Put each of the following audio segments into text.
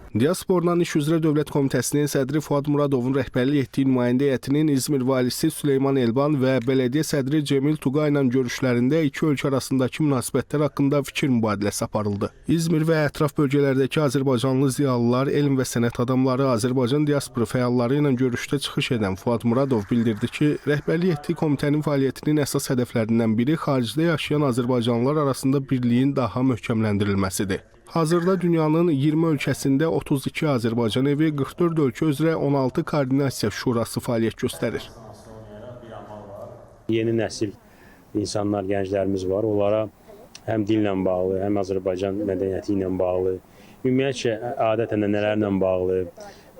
Diasporla İş üzrə Dövlət Komitəsinin sədri Fuad Muradovun rəhbərlik etdiyi nümayəndə heyətinin İzmir valisi Süleyman Elban və bələdiyyə sədri Cemil Tuqay ilə görüşlərində iki ölkə arasındakı münasibətlər haqqında fikir mübadiləsi aparıldı. İzmir və ətraf bölgələrdəki azərbaycanlı ziyalılar, elm və sənət adamları, Azərbaycan diasporu fəalları ilə görüşdə çıxış edən Fuad Muradov bildirdi ki, rəhbərlik etdiyi komitənin fəaliyyətinin əsas hədəflərindən biri xaricdə yaşayan azərbaycanlılar arasında birliyin daha möhkəmləndirilməsidir. Hazırda dünyanın 20 ölkəsində 32 Azərbaycan evi, 44 ölkə üzrə 16 koordinasiya şurası fəaliyyət göstərir. Yeni nəsil insanlar, gənclərimiz var. Onlara həm dinlə bağlı, həm Azərbaycan mədəniyyəti ilə bağlı, ümumiyyətcə adət-ənənələrlə bağlı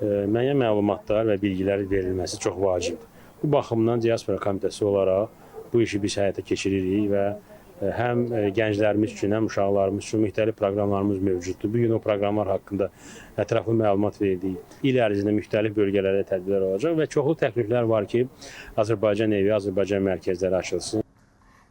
müəyyən məlumatlar və bilgilər verilməsi çox vacibdir. Bu baxımdan Diaspora Komitəsi olaraq bu işi biz həyata keçiririk və həm gənclərimiz üçün, həm uşaqlarımız üçün müxtəlif proqramlarımız mövcuddur. Bu gün o proqramlar haqqında ətraflı məlumat verdik. İl ərzində müxtəlif bölgələrdə tədbirlər olacaq və çoxlu təkliflər var ki, Azərbaycan evi, Azərbaycan mərkəzləri açılsın.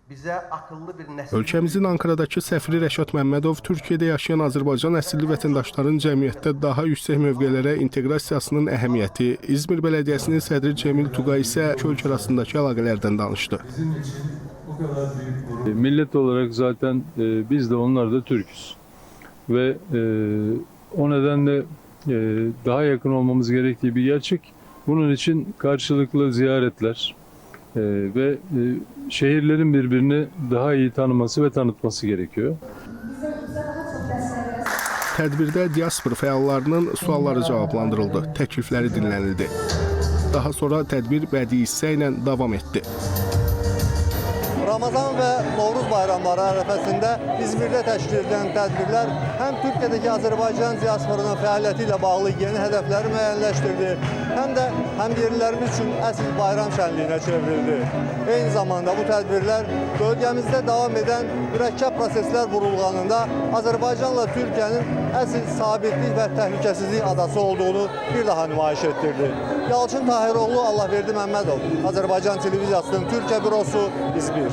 Bizə akıllı bir nəsil Ölkəmizin Ankaradakı səfiri Rəşad Məmmədov Türkiyədə yaşayan Azərbaycan əsilli vətəndaşların cəmiyyətdə daha yüksək mövqelərə inteqrasiyasının əhəmiyyəti, İzmir Bələdiyyəsinin sədri Cemil Tuqay isə iki ölkə arasındakı əlaqələrdən danışdı. Bizim için o kadar büyük gurur. Millet olarak zaten biz de onlar da Türk'üz. Ve o nedenle daha yakın olmamız gerektiği bir gerçek. Bunun için karşılıklı ziyaretler ve şehirlerin birbirini daha iyi tanıması ve tanıtması gerekiyor. Tədbirdə diaspor fəallarının sualları cavablandırıldı, təklifləri dinlənildi. Daha sonra tədbir bədii hissə ilə davam etdi. Ramazan və Novruz bayramları ərəfəsində İzmirdə təşkil edilən tədbirlər həm Türkiyədəki Azərbaycan diasporunun fəaliyyəti ilə bağlı yeni hədəfləri müəyyənləşdirdi, həm də həmyerlilərimiz üçün əsl bayram şənliyinə çevrildi. Eyni zamanda bu tədbirlər bölgəmizdə davam edən mürəkkəb proseslər burulğanında Azərbaycanla Türkiyənin əsl sabitlik və təhlükəsizlik adası olduğunu bir daha nümayiş etdirdi. Yalçın Tahiroğlu, Allahverdi Məmmədov, Azərbaycan Televiziyasının Türkiyə bürosu, İzmir.